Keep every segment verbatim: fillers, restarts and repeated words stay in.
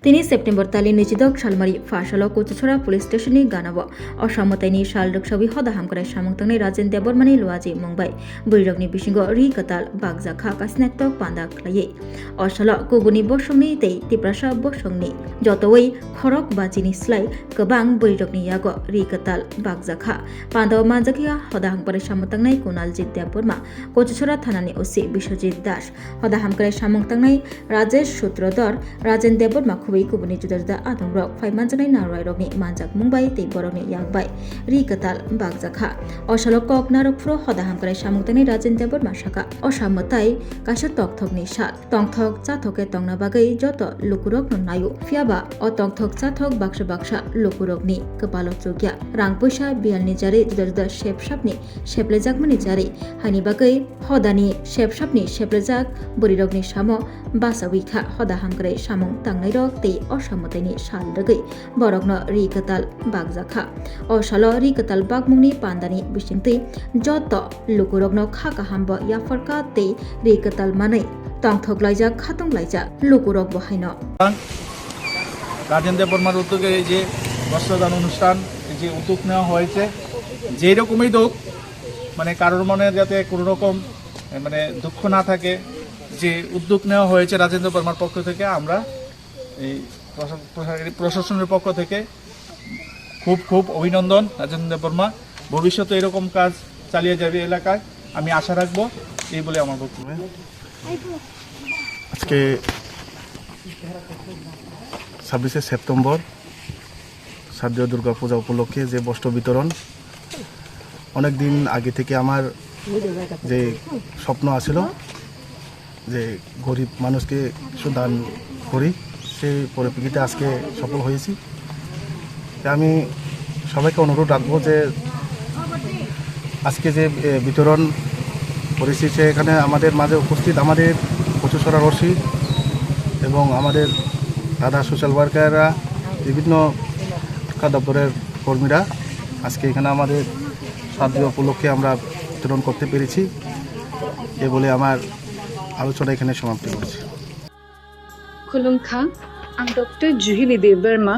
Tini September tali nijidok salmari pha salo Kuchuchora Police Station ni gana o Osha mwtaini sal rwksawi hoda hamkrai samung tangnai Rajen Debbarma ni luaji mung bai bwrwi rok ni bisingo ri kwtal bakjak kha kasinaktok panda khlaiwi. O salo kubuni bosongni tei Tiprasa bosongni jotowi khorok bachini slai kwbang bwrwi rok ni yago ri kwtal bakjak kha. Panda o manjak ya hoda hamkrai samung tangnai Kunaljit Debbarma, Kuchuchora thana ni O C Biswajit Das, hoda hamkrai samung tangnai Rajesh Sutrodhar, Rajen Debbarma khubui kubuni juda juda adongrok phai manjaknai narwai rokni manjakmung bai tei borokni yak bai ri kwtal bakjak kha. O salo kok narwk phuru hoda hamkrai samung tangnai Rajen Debbarma saka, Osha mwtai kaisa tongthokni sal. Tongthok chathok khe tongna bagwi joto lukurokno naio. Phiyaba o tongthok chathok baksa baksa lukurokni kwpalo chukya. Rang puisa biyalni jari juda juda sepsapni seplejakmani jari. Haini bagwi hodani sepsapni seplejak bwrwirokni samo bachawi kha. Hoda hamkrai samung tangnairok tei Osha mwtaini sal rwgwi borokno ri kwtal bakjak kha. O salo ri kwtal bakmungni pandani bisingtwi joto lukurokno kha kaham bo yaphar kha tei ri kwtal manwi tongthok laijak, khatung laijak lukurok bo haino. Rajen দেববর্মার উদ্যোগে এই যে বস্ত্রদান অনুষ্ঠান, এই যে উদ্যোগ নেওয়া হয়েছে, যেই রকমই হোক, মানে, কারোর মনে যাতে কোনো রকম, এ, মানে, দুঃখ না থাকে, যে উদ্যোগ নেওয়া হয়েছে রাজেন দেববর্মার পক্ষ থেকে, আমরা এই প্রশা-, প্রশা-, প্রশাসনের পক্ষ থেকে খুব খুব অভিনন্দন রাজেন দেববর্মা। ভবিষ্যতে এরকম কাজ চালিয়ে যাবে এলাকায়, আমি আশা রাখবো। এই বলে আমার বক্তব্য। আজকে ছাব্বিশে সেপ্টেম্বর শারদীয় দুর্গা পূজা উপলক্ষে যে বস্ত্র বিতরণ, অনেক দিন আগে থেকে আমার যে স্বপ্ন আছিল যে গরিব মানুষকে কিছু দান করি, সেই পরিপ্রেক্ষিতে আজকে সফল হয়েছি। তা আমি সবাইকে অনুরোধ রাখবো যে আজকে যে, এ, বিতরণ করেছি, সেখানে আমাদের মাঝে উপস্থিত আমাদের কচুছড়া রশি এবং আমাদের দাদা সোশ্যাল ওয়ার্কাররা, বিভিন্ন সরকার দপ্তরের কর্মীরা আজকে এখানে আমাদের শারদীয় উপলক্ষে আমরা বিতরণ করতে পেরেছি। এ বলে আমার আলোচনা এখানে সমাপ্তি করছি। Khulumkha, ang Doctor Juhili Debbarma,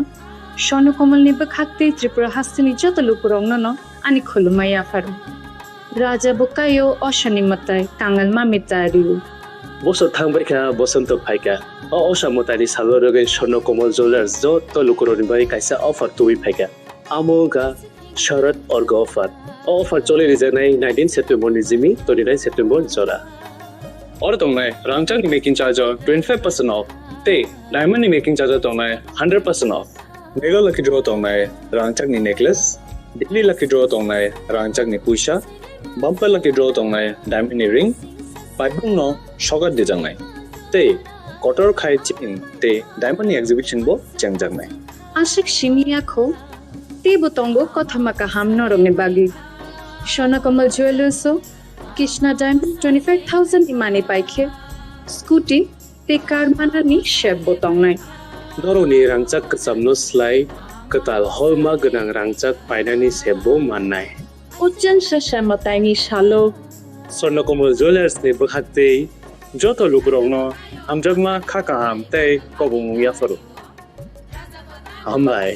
Swarno Komal ni bwkhak tei Tripura hasteni joto lukurokno no ani khulumma yapharo. Raja bwkaio Oshani mwtai, Kangal mami tario. Bosor thangbaikha, bosonto phaikha. O Osha mwtaini salo rwgwi Swarno Komal Jewellers joto lukurokni bagwi kaisa offer tubui phaikha. Amo wngkha Sharad Orga offer. O offer choli rijaknai nineteen September ni simi twenty nine September jora. Oro tongnai rangchakni making charge o twenty five percent off tei diamond ni making charge o tongnai hundred percent off. Mega lucky draw tongnai rangchakni necklace, daily lucky draw tongnai rangchakni puisa, bumper lucky draw tongnai diamond ni ring, paibung no sokat dijaknai tei kotor khai chain tei diamond ni exhibition bo chengjaknai. Aswk simi yakho, teibo tongo kothoma kaham norokni bagwi. Swarno Komal Jewellers o Krishna Diamond twenty five thousand ni manwi paikhe scooty tei car manani sep bo tongnai. Norokni rangchak kwchamno slai kwtal holma gwnang rangchak painani sep bo mannai. Ujjan sasa mwtaini salo. Swarno Komal Jewellers ni bwkhak tei joto lukurokno hamjakma, kha kaham tei kobongmung yapharo. Hambai.